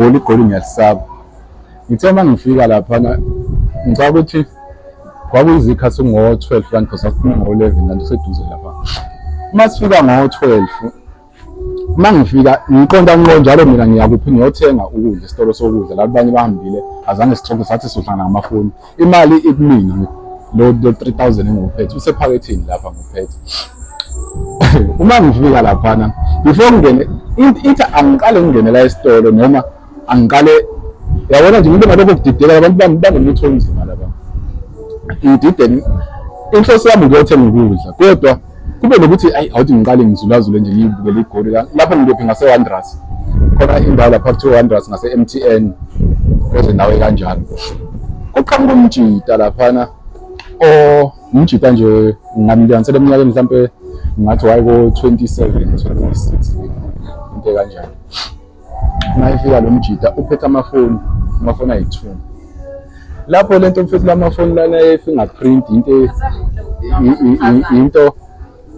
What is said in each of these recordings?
IGoli, iGoli ngiyalisaba. Ngithe uma ngifika laphana ngicabanga ukuthi kwakuyizikhathi ngo-12 kanti because sasiphuma ngo-11 kanti useduze lapha. Uma sifika ngo-12 uma ngifika ngiqonda nqo njalo mina ngiyakuphi ngiyothenga ukudla esitolo sokudla la abanye bahambile azange sixoxe sathi sohlangana ngamafoni imali ikumina lo lo 3000 engiwuphethe usephaketheni lapha ngiphethe uma ngifika laphana before ngingene ithi angiqale ngingene la esitolo noma angiqale yabona nje ngibe nalokho kudideka abantu bami banomutho onzima laba ngidide inhloso yami ukuyothenga ukudla kodwa kube nokuthi ayi awuthi ngiqale ngizulazule nje ngiyibukele igoli la lapho ngikuphi ngase-Wanderers khona indawo lapha kuthiwa Wanderers ngase-MTN kwezo ndawo ekanjalo kuqhamuka umjita laphana o umjita nje ngingamlinganisela eminyakeni mhlampe ngathi wayeko-27 26 into ekanjalo uma efika lo mjita uphethe amafoni amafoni ayi-two lapho lento mfethu lamafoni lana ye-fingerprint into into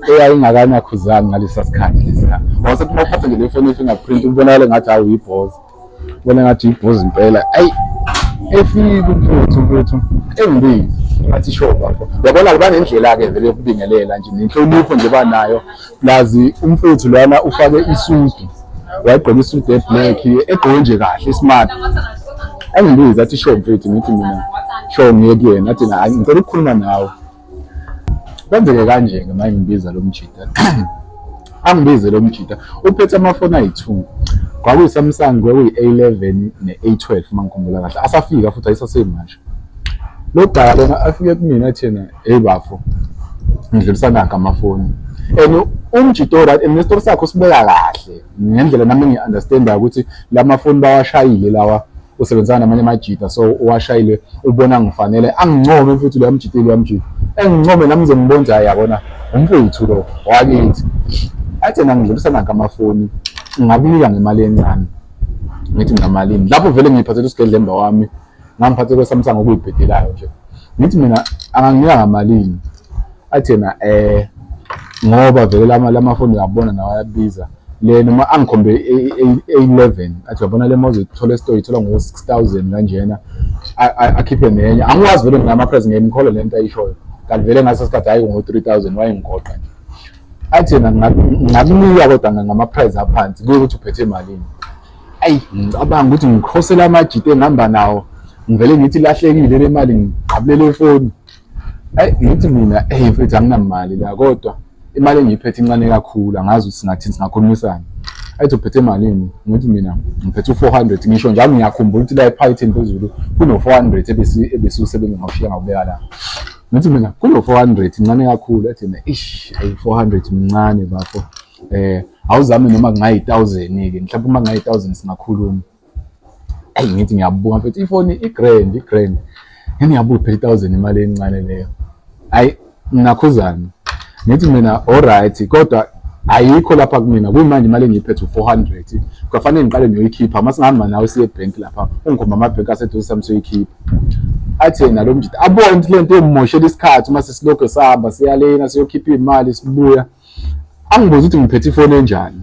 eyayingakanakhuzani ngalesa sikhathi lesa wase uma uphatha nje le foni ye-fingerprint ubonakale ngathi hawu yibhoza ubona ngathi yibhoza impela ayi efika umfowethu mfowethu engibiza ngathi sho bafo yabona banendlela-ke vele yokubingelela nje nenhlonipho nje banayo Plus umfowethu lwana ufake isudu wayegqoke isudu eblack egqoke nje kahle smart angibizi athi sho mfethu ngithi mina sho ngiye kuyena athi hayi ngicela ukukhuluma nawe kwenzeke kanje-ke uma ngibiza lo mjita angibize lo mjita uphethe amafoni ayi-two kwakuyi-Samsung kwakuyi-A11 ne-A12 uma ngikhumbula kahle asafika futhi ayisasemanje lo gaya lona afike kumina athi yena hey bafo ngidlulisa nanka amafoni and umjito right and nesitori sakhe usibeka kahle ngendlela nami ngi-understandayo ukuthi la mafoni bawashayile lawa usebenzisana namanye amajita so uwashayile ubona ngifanele angincome mfethu loya mjita loya mjita engincome nami ngize ngibone ukuthi hayi yabona umfethu lo wakithi athi yena ngidlulisa nanka amafoni ngakunika ngemali encane ngithi ngamalini lapho vele ngiyiphathela usigedlemba wami ngangiphathe kwe-Samsung okuyibhedelayo nje ngithi mina anganginika ngamalini athi yena eh ngoba vele lama lamafoni uyabona nawo ayabiza le noma angikhombe A11 athi uyabona le mozo ithola esitolo ithola ngo-6000 kanjena akhiphe nenye angikwazi vele ngama-price ngiyimkholwe le nto ayishoyo kanti vele ngaso sikhathi hhayi ngo-3000 wayengigoqa nje athi yena ngakunika kodwa ngama-price aphansi kuye ukuthi uphethe malini ayi ngicabanga ukuthi ngikhosela amajita engihamba nawo ngivele ngithi lahlekile le mali ngiqabulele ifoni ayi ngithi mina eyi mfethu anginamali la kodwa imali engiyiphethe incane kakhulu angazi ukuthi singathini singakhulumisana ayithi uphethe malini ngithi mina ngiphethe u-400 ngisho njalo ngiyakhumbula ukuthi la ephaketheni phezulu kuno-400 ebesiwusebenza ngawushiya ngawubeka la ngithi mina kuno-400 incane kakhulu athi yena ish ayi 400 mncane bafo eh awuzame noma kungayi 1000 ke mhlawumbe uma kungayi 1000 singakhuluma ayi ngithi ngiyabuka mfethu ifoni i-grand i-grand ngiyabuka phela i-1000 imali encane leyo ayi ngingakhuzana ngithi mina alright kodwa ayikho lapha kumina kuyimanje imali engiyiphethe u-400 kufanele ngiqale ngiyoyikhipha uma singahamba nawe siye ebhenki lapha ungikhomba amabhenki aseduze sami siyoyikhipha athi yena lo mjita abone ukuthi le nto yomumoshela isikhathi uma sesilokhu sihamba siyalena siyokhipha iy'mali sibuya angibuza ukuthi ngiphethe ifoni enjani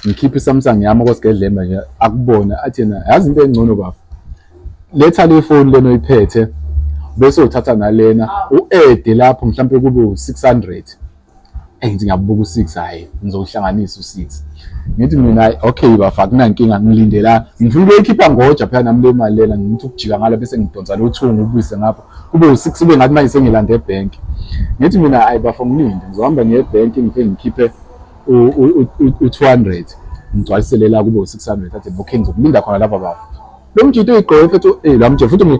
ngikhiphe iSamsung yami okwesigedlemba nje akubona athi yena yazi into engcono bafo letha le foni lena oyiphethe bese uthatha nalena u-ede lapho mhlawumbe kube u-600 eyi ngithi ngiyabuka u-6 hhayi ngizowuhlanganisa u-6 ngithi mina okay bafa akunankinga ngilinde la ngifuna ukuyoyikhipha ngoja phela nami le mali lena ngithi ukujika ngala bese ngidonsa lo two ngikubuyise ngapha kube u-6 ube ngathi manje sengilande ebhenki ngithi mina hayi bafo ngilinde ngizohamba ngiye ebhenki ngifike ngikhiphe u-200 ngigcwalisele la kube u-600 athi okay ngizokulinda khona lapha bafo lo mjito uyigqoke futhi eh la mjito futhi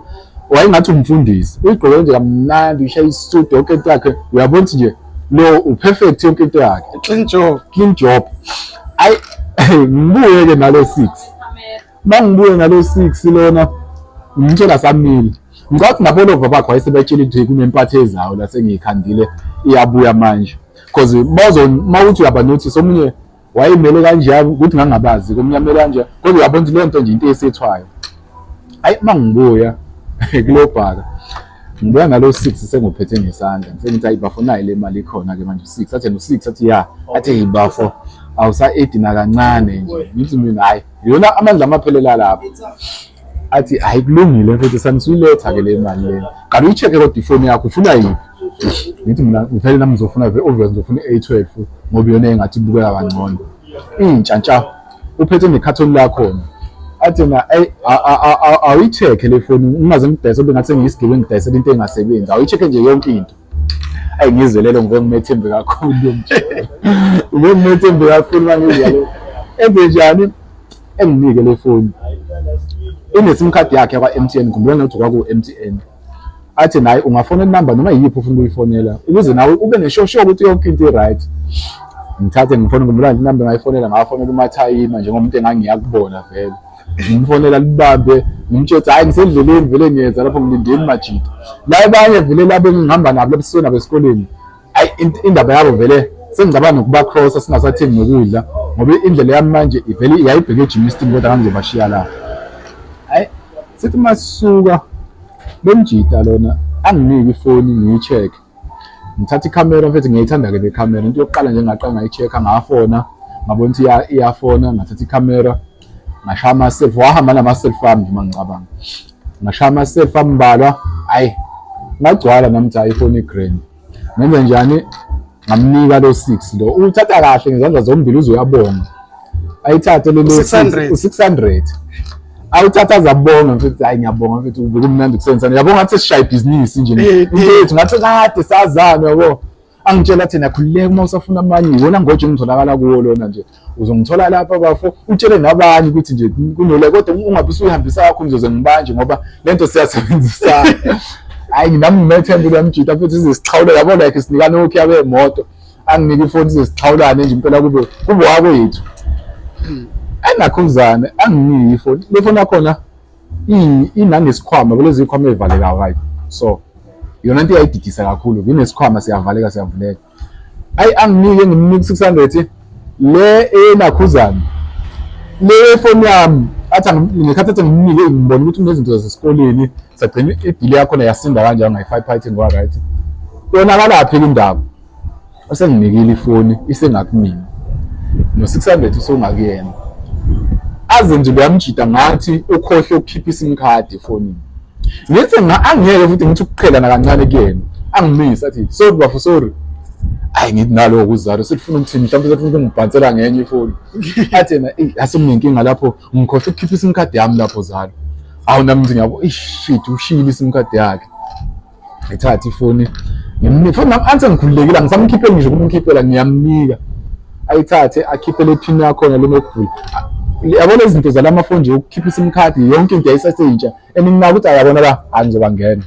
wayengathi umfundisi uyigqoke nje kamnandi ushaya isudu yonke into yakhe uyabona ukuthi nje lo uperfect yonke into yakhe clean job clean job ayi ngibuye ke nalo 6 mangibuye nalo 6 lona ngimtshela samile ngicathi nabolova bakhe wayesebatshela ukuthi kunempatho ezayo la sengiyikhandile iyabuya manje because bazo mawuthi uyabanotice omunye wayemele kanjalo ukuthi ngangabazi komunye amele kanje kodwa uyabona ukuthi leyo nto nje into esethwayo ayi uma ngibuya kulo bhaka ngibuya ngalo 6 senguphethe ngesandla ngisengithi ayi bafo nayi le mali ikhona ke manje u6 athi no 6 athi ya athi hey bafo Awusa-edi nakancane nje. Ngithi mina hhayi, iyona amandla amaphelela lapho. Athi hhayi kulungile mfethu sanisuyiletha-ke le mali lena. Kanti uyi-check-e kodwa ifoni yakho ufuna yiphi? Ngithi mina vele nami ngizofuna obvious ngizofuna i-A12 ngoba iyona engathi ibukeka kangcono. Intsha ntsha uphethe nekhathoni lakhona. Athi na eyi awuyi-check-e le foni ngingaze ngidayise kube ngathi sengiyisigebengu ngidayisela into engasebenzi. Awuyi-check-e nje yonke into. Ayi ngizelele ngive ngimethembe kakhulu lo mjolo. Ngive ngimethembe kakhulu uma ngizwa lo. Enze njani? Enginike le foni. Ine-sim card yakhe yakwa-M_T_N, ngikhumbula nokuthi kwaku-M_T_N. Athi naye ungafonela inamba noma yiyiphi ofuna ukuyifonela ukuze nawe ube neshosho ukuthi yonke into i-right. Ngithathe ngifone, ngikhumbula nje inamba engayifonela, ngafonela uMathayima njengomuntu engangiya kubona vele. Ngimfonela libambe, ngimtshela ukuthi hhayi ngisendleleni vele ngiyeza lapho ngilindeni majita. La abanye vele laba engihamba nabo lapho sisuke nabo esikoleni, ayi indaba yabo vele sengicabanga nokuba-crossa singasathengi nokudla ngoba indlela yami manje ivele yayibheke eGermiston kodwa ngangizobashiya la. Hhayi sithi uma sisuka lo mjita lona anginike ifoni ngiyi-check-e. Ngithatha ikhamera mfethu, ngiyayithanda-ke le khamera. Into yokuqala nje engaqala ngayi-check-a ngafona, ngabona ukuthi iyafona, ngathatha ikhamera ngashaya ama-selfie, wahamba nama-selfie ami nje uma ngicabanga. Ngashaya ama-selfie ambalwa, hhayi ngagcwala nami ukuthi hhayi ifoni i-grand. Ngenze njani? Ngamnika lo 6 lo. Uwuthatha kahle ngezandla zombili uze uyabonga. Ayithathe lelo 600. U-600. Awuthatha azabonga mfethu, hayi ngiyabonga mfethu, bekumnandi kusebenzisana. Yabo ngathi sishaya ibhizinisi nje. Mfethu ngathi kade sazana yabo. Angitshela thina khululeka uma usafuna amanye, iwona ngoje engitholakala kuwo lona nje. Uzongithola lapha bafo, utshele nabanye ukuthi nje kunole kodwa ungabe usuyihambisa kakhulu ngizoze ngibanje ngoba lento siyasebenzisana. Hayi nami ngimethembe lo mjita futhi size sixhawule yabo like sinikana okhiya bemoto. Anginike ifoni size sixhawulane nje impela kube kube wakwethu. Engakhuzane anginike ifoni. Le foni yakhona inanesikhwama kulezi zikhwama ezivalekayo right. So yona into iyayididisa kakhulu, inesikhwama siyavaleka siyavuleka. Ayi anginike ngimnike 600 le enakhuzana le foni yami athi ngekhathi athi ngimnike ngibona ukuthi kunezinto zasesikoleni sagcina ibhili yakhona yasinda kanjalo ngayifaka iphaketheni kwa right. Yonakalaphi indaba? Usenginikile ifoni isengakumina no-600 usungakuyena. Aze nje luyamjida ngathi ukhohle ukukhipha i-sim card efonini. Ngithi angeke futhi ngithi ukuqhela nakancane kuyena. Angimise athi sorry bafo sorry. Ayi ngithi nalowo kuzalo selifuna ukuthini mhlawumbe selifuna ukungibhansela ngenye ifoni. Athi yena eyi asekunenkinga lapho ngikhohle ukukhipha i-sim card yami lapho zalo. Awu nami ngithi ngiyabo eish shit ushiyile i-sim card yakhe. Ngithathe ifoni ngimnike futhi nami anti ngikhululekile angisamkhipheli ngisho ukumkhiphela ngiyamnika. Ayithathe akhiphe le pin yakhona le nokuvula. Yabo lezi zinto zalamafoni nje ukukhipha i-sim card yonke into yayisaseyintsha and nginaka ukuthi ayabona la hayi ngizobangena.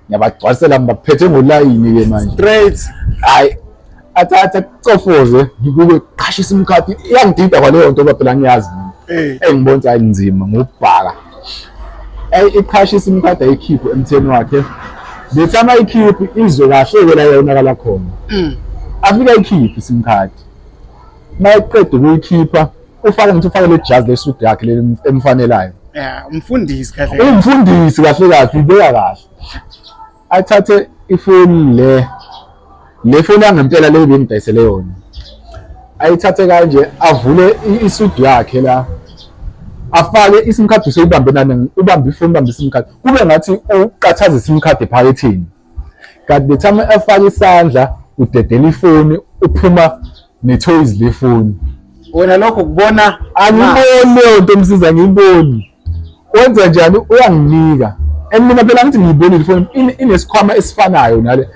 Ngiyabagcwalisela ngibaphethe ngolayini ke manje. Straight. Hayi athathe akucofoze ngikube qasha i-sim card iyangidida kwaleyo nto ngoba phela ngiyazi mina. Engibona ukuthi hayi nzima ngokubhaka. Ayi iqhasha i-sim card ayikhiphe emtheni wakhe. Bethi amayikhiphi izwe kahle-ke la yonakala khona. Afike ayikhiphe i-sim card. Mayeqeda ukuyikhipha ufake ngithi ufake le jazi lesudu yakhe le emfanelayo. Yeah, umfundisi kahle. Umfundisi kahle kahle ubeka kahle. Athathe ifoni le le foni yangempela le bengidayisele yona. Ayithathe kanje avule isudu yakhe la. Afake i-sim card useyibambe nani ubambe ifoni ubambe i-sim card. Kube ngathi uqathaza i-sim card ephaketheni. Kanti the time efaka isandla udedela ifoni uphuma nethoyizi lefoni. Wena lokho kubona angiboni leyo nto msiza ngiyiboni. Wenza njani uyanginika. And mina phela ngithi ngiyibonile ifoni inesikhwama esifanayo nale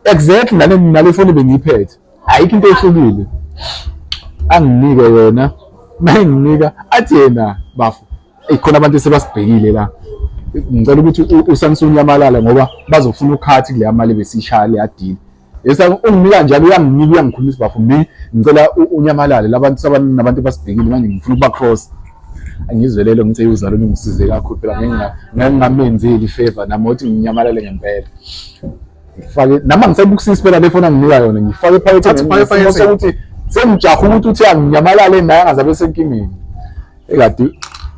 exactly nale nale foni bengiyiphethe. Ayikho into ehlukile. Anginike yona mayinginika athi yena bafo eyi khona abantu esebasibhekile la. Ngicela ukuthi uSamsung unyamalale ngoba bazofuna ukhathi kuleya mali besishaya leya deal. Yesa unginika njalo uyanginika uyangikhulumisa bafo mi ngicela unyamalale labantu sabanabantu basibhekile manje ngifuna ukuba cross. Angizwelele ngithi uzalo ngisize kakhulu phela ngingamenzeli favor nami ukuthi nginyamalale ngempela. Ngifake nami angisayibukisisi phela le phone anginika yona ngifake Athi ephaketheni ufake ephaketheni. sokuthi sengijaha ukuthi uthi anginyamalale naye angazabe senkingeni. Ekade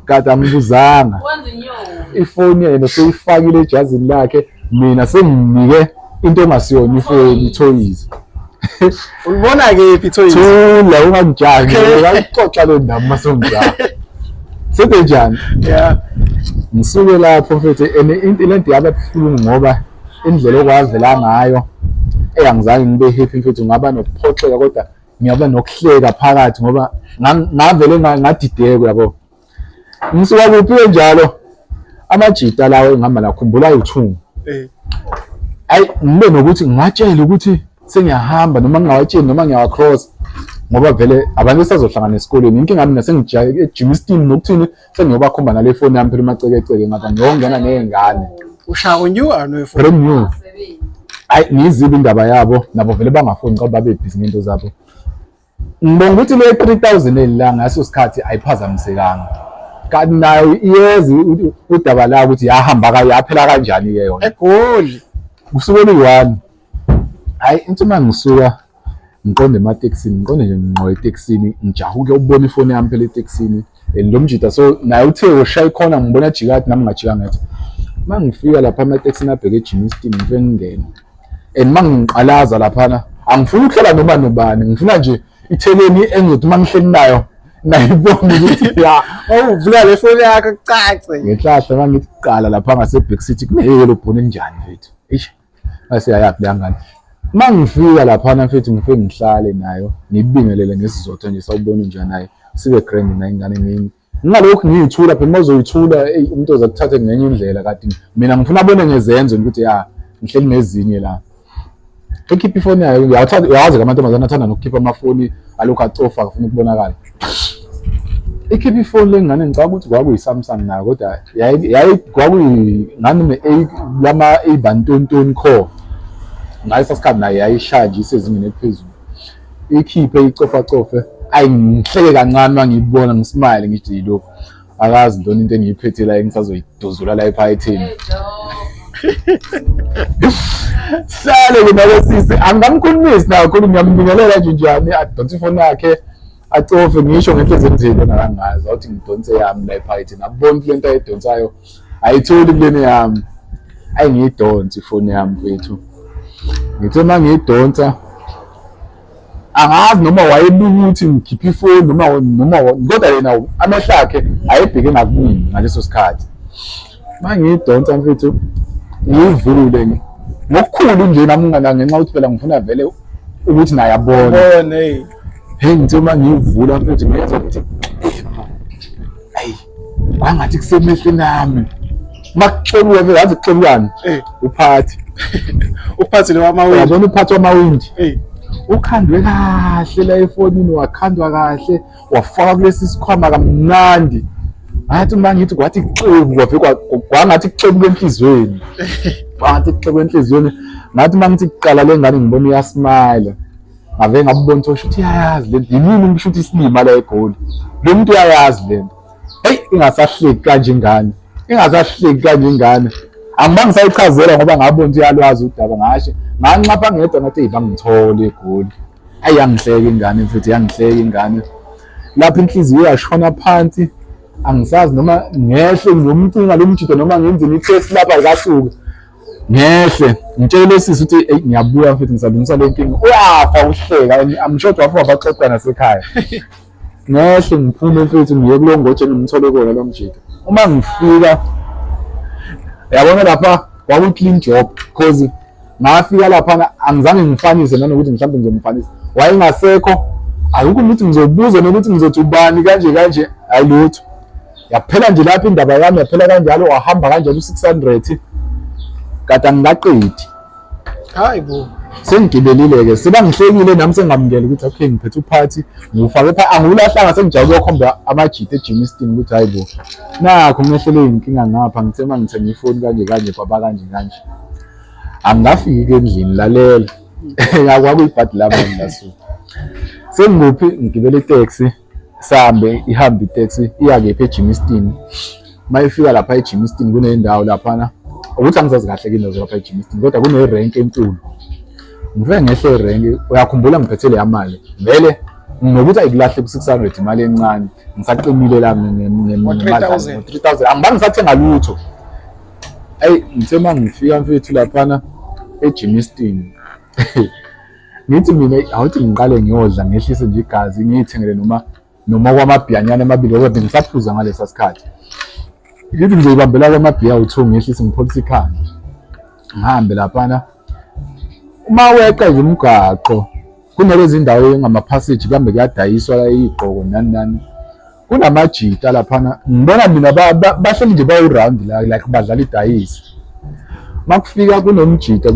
kade angibuzanga. Wenza inyoni. Ifoni yena seyifakile ejazini lakhe mina sengimnike into engasiyona ifoni ithoyizi. Ulibona kephi ithoyizi? Thula ungangijahi, ngikuxoxa le ndaba uma sewungijaha. Senze njani? Yeah. Ngisuke lapho mfethu and into lento yaba buhlungu ngoba indlela okwavela ngayo eyangizange ngibe happy mfethu ngaba nokuphoxeka kodwa ngiyaba nokuhleka phakathi ngoba ngavele ngadideka yabo. Ngisuka kuphi kanjalo? Amajita lawo engihamba nawo khumbula ayi-two. Eh. Ayi ngibe nokuthi ngiwatshele ukuthi sengiyahamba noma ngingawatsheli noma ngiyawacross ngoba vele abantu esazohlangana esikoleni inkinga mina sengijaye eGermiston nokuthini sengiyobakhomba nale foni yami phela umacekeceke ngapha ngiyongena ney'ngane. Ushaya unew or no phone? Brand new. Ayi ngiyizibe indaba yabo nabo vele bangafuni ngoba babe busy ngento zabo. Ngibonga ukuthi le 3000 elila ngaso sikhathi ayiphazamisekanga. Kanti nayo iyeza udaba la ukuthi yahamba ka yaphela kanjani ke yona. EGoli. Usuku oluyi-one. Hayi into uma ngisuka ngiqonde ematekisini ngiqonde nje ngqo etekisini ngijahuke ukubona ifoni yami phela etekisini and lo mjita so naye uthe ushaya ikhona ngibona jika nami ngajika ngathi uma ngifika lapha ematekisini abheke eGermiston ngifike ngingene and uma ngiqalaza laphana angifuni ukuhlala noma nobani ngifuna nje itheleni engizothi uma ngihleli nayo nayibona ukuthi ya Awuvula le foni yakho kucace. ngenhlahla uma ngithi kuqala lapha ngase-Big City kuneyelo bhona enjani mfethu eish mase yayaphi leya ngane uma ngifika laphana mfethu ngifike ngihlale nayo ngibingelele ngesizotha nje sawubona njani naye sibe grand naye ingane ngini ngingalokhu ngiyithula phela uma uzoyithula eyi umuntu oza kuthathe ngenye indlela kanti mina ngifuna abone ngezenzo ukuthi ya ngihleli nezinye la ekhipha ifoni yayo uyawazi amantombazane athanda nokukhipha amafoni alokhu acofa akafuna ukubonakala ikhipha ifoni lengane ngicabanga ukuthi kwakuyi-Samsung nayo kodwa yayi kwakuyi ngani ne-A lama A bantontoni core ngaleso sikhathi nayo yayishaya nje isezingeni eliphezulu ikhiphe icofacofe ayi ngihleke kancane uma ngiyibona ngismile ngithi yilokhu akazi ntoni into engiyiphethe la engisazoyiduzula la ephaketheni sale ke nalo sisi angamkhulumisi nakhulu ngiyambingelela nje njani adonse ifoni yakhe acofe ngisho ngenhliziyo enzile nakangazi awuthi ngidonse yami la ephaketheni abona le nto ayidonsayo ayitholi kulena yami ayi ngiyidonse ifoni yami mfethu ngithe uma ngiyidonsa angazi noma wayebuka ukuthi ngikhiphe ifoni noma noma kodwa yena amehlo akhe ayebheke ngakumina ngaleso sikhathi uma ngiyidonsa mfethu ngiyivule ngokukhulu nje nami ngenxa yokuthi phela ngifuna vele ukuthi naye abone Bone. hey ngithe uma ngiyivula mfethu ngiyezwa ukuthi ayi kwangathi kusemehlweni ami makuxebuka vele yazi kuxebukani Eh. uphathi Uphathi lo wamawindi. uyabona uphathi wamawindi Eh. ukhandwe kahle la efonini wakhandwa kahle wafaka kulesi sikhwama kamnandi ngathi uma ngithi kwathi kuxebu kwave kwangathi kuxebuka enhliziyweni kwangathi kuxebuka enhliziyweni ngathi uma ngithi kuqala le ngane ngibona uyasmile ngave ngabona ukuthi osho ukuthi uyayazi le nto yimini ngisho ukuthi isilima la eGoli lo muntu uyayazi le nto heyi ingasahleki kanje ingane ingasahleki kanje ingane angibange ngisayichazela ngoba ngabona ukuthi uyalwazi udaba ngasho nganxapha ngedwa ngathi eyi bangithole eGoli ayi yangihleka ingane mfethu yangihleka ingane lapho inhliziyo yashona phansi angisazi noma ngehle ngiyomcinga lo mjito noma ngenzeni i-test lapha ayikasuki ngehle ngitshele lo sisi ukuthi eyi ngiyabuya mfethu ngisalungisa le nkinga uyafa uhleka and I'm sure wafa wabaxoxa nasekhaya ngehle ngiphume mfethu ngiye kulo ngotshe engimthole kona lo mjito uma ngifika yabona lapha kwakuyi-clean job cause ngafika laphana angizange ngifanise nanokuthi mhlawumbe ngizomfanisa wayengasekho akukho ukuthi ngizobuza nokuthi ngizothi ubani kanje kanje hayi lutho yaphela nje lapho indaba yami yaphela kanjalo wahamba kanjalo u-600 kade angikaqedi Hayi bo. Sengigibelile-ke sebangihlekile nami sengamukela ukuthi okay ngiphethe uphathi ngiwufake pha angiwulahlanga sengijahe ukuyokhomba amajita eGermiston ukuthi hayi bo nakho ngehlele iy'nkinga ngapha ngithe uma ngithenga ifoni kanje kanje kwaba kanje kanje angikafiki-ke endlini lalela yakwakuyibhadi lami ngilasuka sengikuphi ngigibele iteksi sihambe ihambe iteksi iya kephi eGermiston uma ifika lapha eGermiston kunendawo laphana ukuthi angizazi kahle ke indawo lapha eGermiston kodwa kunerenki enkulu ngifike ngehle erenki uyakhumbula ngiphethe leya mali vele nokuthi ayikulahle ku-600 imali encane ngisaqinile la Ngo-3,000. ngo-3000 angibange ngisathenga lutho ayi ngithe uma ngifika mfethu laphana eGermiston Ngithi mina awuthi ngiqale ngiyodla ngehlise nje igazi ngiyithengele noma kwamabhiyanyana amabili ngoba bengisaphuza ngalesa sikhathi. Ngithi ngizoyibambela kwamabhiya awu-2 ngehlise ngipholise ikhanda. Ngihambe laphana. Uma weqa nje umgaqo kunalezi ndawo engama-passage kambe kuyadayiswa la iy'gqoko nani nani. Kunamajita laphana ngibona mina bahleli nje bawu-round la like badlala idayisi. Makufika kunomjita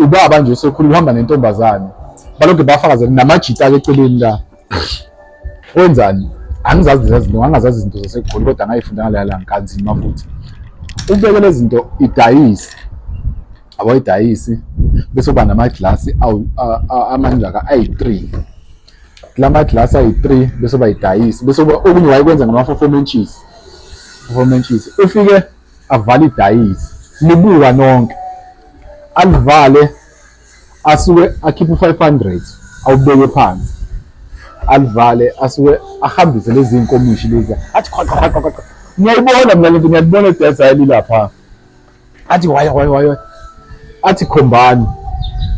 ubaba nje osekhulu uhamba nentombazane. Balokhu bafakazela namajita-ke eceleni la. Wenzani? Angizazi lezi zinto, ngangazazi izinto zaseGoli kodwa ngayifunda ngaleya langa kanzima futhi. Ubeke lezi zinto idayisi. Yabo idayisi bese kuba namaglasi amangaka ayi-3. Kula maglasi ayi-3 bese kuba idayisi bese kuba okunye wayekwenza ngama-4 inches. 4 inches. Ufike avale idayisi. Nibuka nonke. Alivale asuke akhiphe u-500 awubeke phansi alivale asuke ahambise lezi nkomishi lezi athi qhwaqa qhwaqa qhwaqa ngiyayibona mina lento ngiyalibona idayisa elilapha athi waya waya waya athi khombani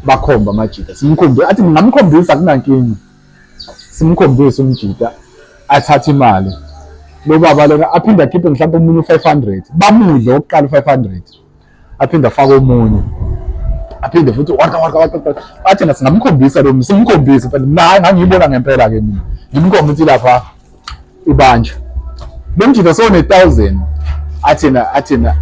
bakhomba amajita simkhombe athi ngingamkhombisa kunankinga simkhombise umjita athathe imali lo baba lona aphinde akhiphe mhlawumbe omunye u-500 bamudle wokuqala u-500 aphinde afake omunye aphinde futhi waka waka waka athi na singamkhombisa lo simkhombise phela mina ngangiyibona ngempela ke mina ngimkhomba ukuthi lapha ibanja lo mjita so ne 1000 athi na athi na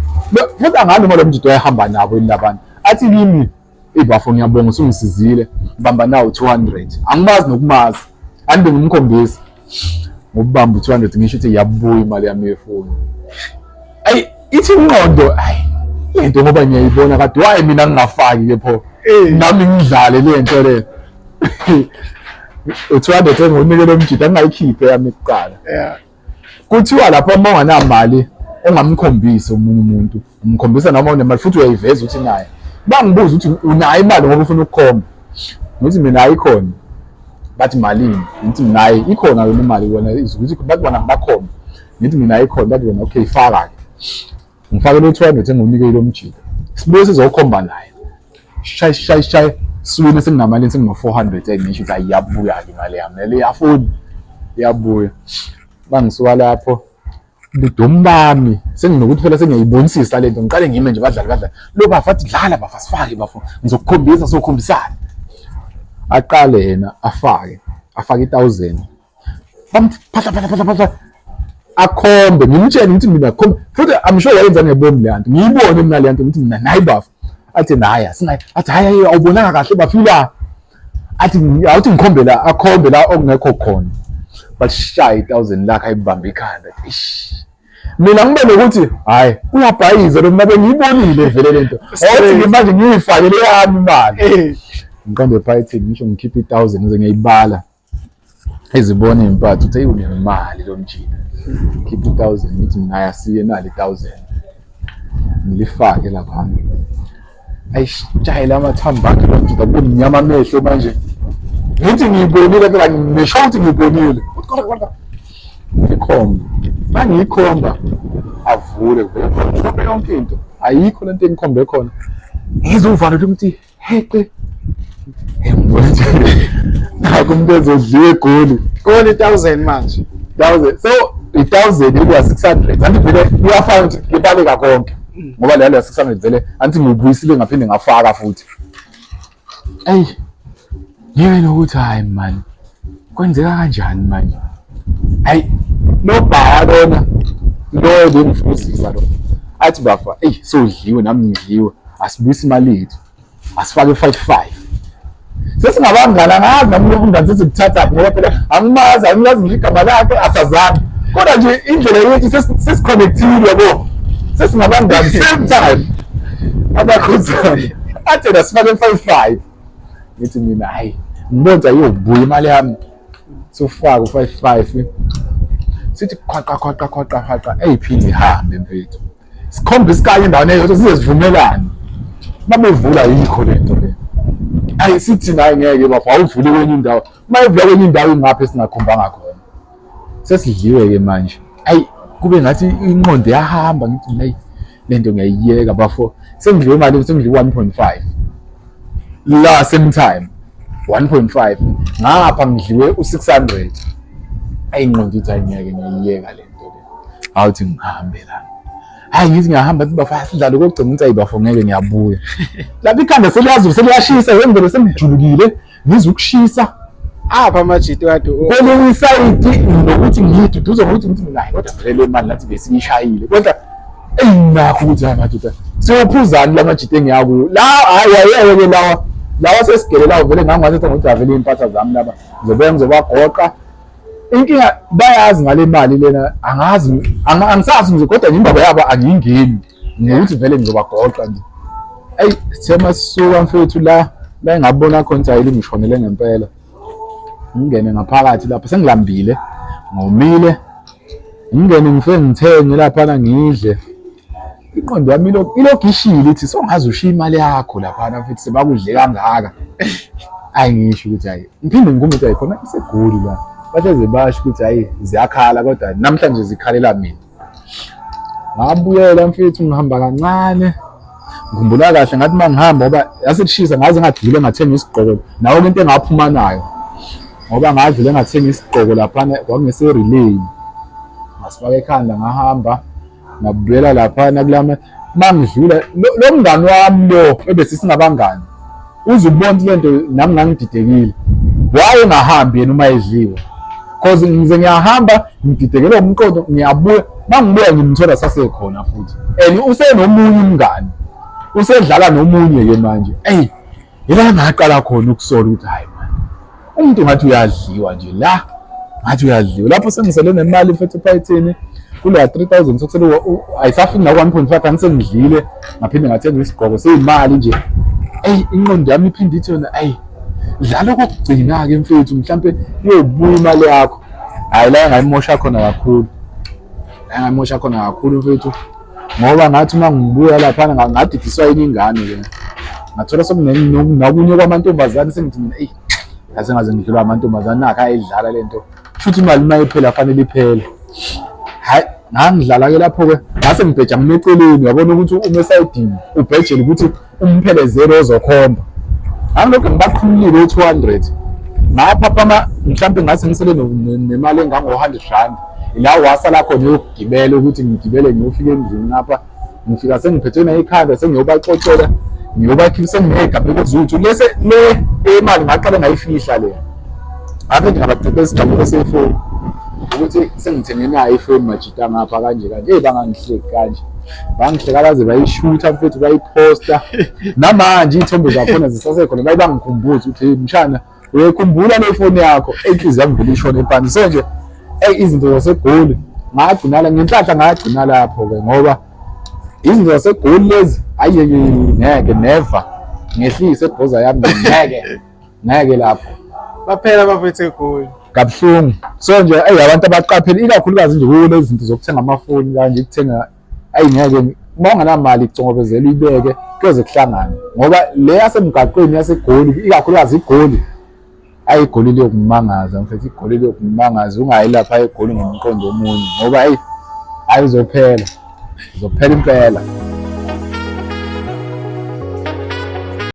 futhi angazi noma lo mjita wayehamba nabo yini labantu athi kimi ibafo ngiyabonga usungisizile bamba nawo 200 angimazi nokumazi andibe ngimkhombisa ngokubamba u-200 ngisho ukuthi iyabuya imali yami yefoni. Ayi ithi ingqondo ayi lento ngoba ngiyayibona kade why mina ngingafaki ke pho Eh. nami ngidlale le nto le u-200 engiwunikele umjita ngingayikhiphe yami kuqala kuthiwa lapho uma unganamali ungamkhombisi omunye umuntu umkhombisa noma unemali futhi uyayiveza ukuthi naye bangibuza ukuthi unayo imali ngoba ufuna ukukhomba ngithi mina ayikhona bathi malini ngithi mina hayi ikhona yona imali wena izukuthi bathi bona ngibakhomba ngithi mina ayikhona bathi wena okay faka ke ngifake lo 200 engiwunike lo mjita sibuye sizokhomba naye shay shay shay siwine senginamalini sengino 400 engisho ukuthi ayiyabuya ke imali yami le yafuni iyabuya bangisuka lapho budomu bami senginokuthi phela sengiyayibonisisa lento ngiqale ngime nje badlali badlali lo bafa athi dlala bafa sifake bafo ngizokukhombisa sokhombisana aqale yena afake afake i-1000 bamthi phahla phahla phahla phahla akhombe ngimtshele ngithi mina khombe futhi I'm sure wayenza ngebomu le nto ngiyibone mina le nto ngithi mina nayi bafa athi nayi asinayi athi hayi hayi awubonanga kahle bafila athi awuthi ngikhombe la akhombe la okungekho khona bashaya i-1000 lakhe ayibambe ikhanda ish mina ngibe nokuthi hayi uyabhayiza lo mina bengiyibonile vele lento othi ke manje ngiyifakele yami imali Eh. ngiqonde ephaketheni ngisho ngikhiphe i-1000 ngize ngiyayibala ezibona iy'mpatha ukuthi eyi unemali lo mjita khipha i-1000 ngithi mina ayasiye nali i-1000 ngilifake laphana ayishayela amathambo akhe lo mjita kube mnyama amehlo manje ngithi ngiyibonile phela ngisho ukuthi ngiyibonile ngikhomba mangiyikhomba avule kuvele yonke into ayikho lento engikhombe khona ngizwe uvalo ukuthi heqe nakho umuntu ezodliwa egoli Goli 1000 manje. 1000 so i-1000 ikuwa 600 anti vele kuyafana ukuthi kubaleka konke ngoba leya leya 600 vele anti ngiyibuyisile ngaphinde ngafaka futhi eyi ngibe nokuthi hayi mani kwenzeka kanjani manje hayi nobhaya lona lo bengifuzisa lo athi bafa eyi sodliwe nami ngidliwe asibuyise imali yethu asifake 55 sesingabangani angazi nami lokhu ngani sesikuthathaphi ngoba phela angimazi angilazi ngisho igama lakhe asazani kodwa nje indlela yethu sesikhonekthile yabo sesingabangani same time abakhuzana athi yena sifake 55 ngithi mina hayi ngibona ukuthi ayiyobuya imali yami sofaka u-55 sithi qhwaqa qhwaqa qhwaqa qhwaqa eyiphinde ihambe mfethu sikhombe isikanye endaweni eyodwa size sivumelane babevula yikho le nto le ayi sithi naye ngeke bafo awuvule kwenye indawo uma evula kwenye indawo ingaphi esingakhombanga khona sesidliwe-ke manje ayi kube ngathi inqondo yahamba ngithi hayi le nto ngiyayiyeka bafo sengidliwe imali sengidliwe 1.5 la same time. 1.5 ngapha ngidliwe u-600. Ayi, ingqondo ithi ayingeke ngiyiyeka le nto le, awuthi ngihambe la. Hayi, ngithi ngiyahamba, athi bafo asidlale kokugcina, ngithi ayi bafo ngeke, ngiyabuya. Lapho ikhanda seliyazi seliyashisa, ngivele sengijulukile, ngizwe ukushisa. Apha amajiti kade kwelinye isayidi nokuthi ngiyiduduze ngokuthi ngithi mina hayi kodwa vele le mali nathi besiyishayile, kodwa eyinakho ukuthi hayi madoda siyophuzani la majiti engiyakuwo la. Hayi, ayeke lawa lawa sesigele lawo, vele ngangiwathatha ngokuthi avele iy'mpatha zami laba, ngizobuya ngizobagoqa. Inkinga bayazi ngale mali lena, angazi, angisazi nje, kodwa nje indaba yabo angiyingeni ngokuthi vele ngizobagoqa nje. Eyi, sithe masisuka mfethu la la engabona khona ukuthi hayi lingishonele ngempela, ngingene ngaphakathi lapho sengilambile, ngomile, ngingene ngifike ngithenge laphana ngidle. Inqondo yami ilokhu ishile ithi songaze ushiye imali yakho laphana futhi sebakudle kangaka. Ayi, ngisho ukuthi hayi, ngiphinde ngikume ukuthi hayi khona iseGoli la bahleze basho ukuthi hayi ziyakhala, kodwa namhlanje zikhalela mina. Ngabuyela mfethu, ngihamba kancane. Ngikhumbula kahle ngathi uma ngihamba, ngoba yaselishisa, ngaze ngadlula ngathenga isigqoko nawo into engaphuma nayo, ngoba ngadlula ngathenga isigqoko laphana kwakungese-Relay, ngasifaka ekhanda, ngahamba ngabuyela laphana kulama. Mangidlula lo mngani wami lo ebese singabangani, uze ubone ukuthi lento nami ngangididekile, waye engahambi yena uma edliwe, cause ngize ngiyahamba ngididekele umqondo, ngiyabuya, mangibuya ngimthola sasekhona futhi and usenomunye umngani, usedlala nomunye ke manje. Eyi, yila ngaqala khona ukusola ukuthi hayi man, umuntu ngathi uyadliwa nje la, ngathi uyadliwa. Lapho sengisele nemali mfethu ephaketheni kuleya 3000, sokusele ayisafiki naku-1.5, angisengidlile, ngaphinde ngathenga isigqoko seyimali nje. Eyi, ingqondo yami iphinde ithi yona ayi dlala okokugcina-ke mfethu, mhlampe iyobuya imali yakho. Hhayi, la engayimosha khona kakhulu, la engayimosha khona kakhulu mfethu, ngoba ngathi uma ngibuya laphana ngadidiswa enye ingane-ke, ngathola sekunokunye kwamantombazane, sengithi mina eyi ngase ngaze ngidlulwa amantombazane nakho ayidlala le nto, shuthi imali uma iphela fanele iphele. Hhayi, ngangidlala-ke lapho-ke, ngase ngibheja ngime eceleni, uyabona ukuthi uma esayidini ubhejele ukuthi umphelezelo ozokhomba. Ngangilokhu ngibaqhumulile u-200, ngaphaphama mhlampe ngase ngisele nemali engango-R100, ila wasala khona yokugibela ukuthi ngigibele ngiyofika endlini. Ngapha ngifika sengiphethwe nayikhanda, sengiyobaxoxela, ngiyobakhipha senginegabeko zuthu lese le imali ngaqale ngayifihla le, ngabe ngingabaqeqesha isigabuko sefoni ukuthi sengithenge nayo ifoni majita ngapha kanje kanje. Eyi, bangangihleki kanje, bangihleka baze bayishutha mfethu, bayiphosta. Namanje iy'thombe zakhona zisasekhona, baye bangikhumbuza ukuthi hey mshana, uyayikhumbula le foni yakho? Inhliziyo yami vele ishone phansi. So nje eyi, izinto zaseGoli ngagcina la ngenhlanhla, ngagcina lapho-ke, ngoba izinto zaseGoli lezi ayi ngeke, never ngehlise ebhoza yami, ngeke, ngeke lapho. Baphela abafethu eGoli. Kabuhlungu. So nje eyi, abantu abaqaphele ikakhulukazi nje kule zinto zokuthenga amafoni kanje, ukuthenga, ayi ngeke, uma ungenamali icongobezela uyibeke kuyoze kuhlangane, ngoba le yasemgaqweni yaseGoli, ikakhulukazi iGoli, ayi iGoli liyokumangaza mfethu, iGoli liyokumangaza. Ungayi lapha eGoli ngomqondo omunye, ngoba ayi hayi uzophela, uzophela impela.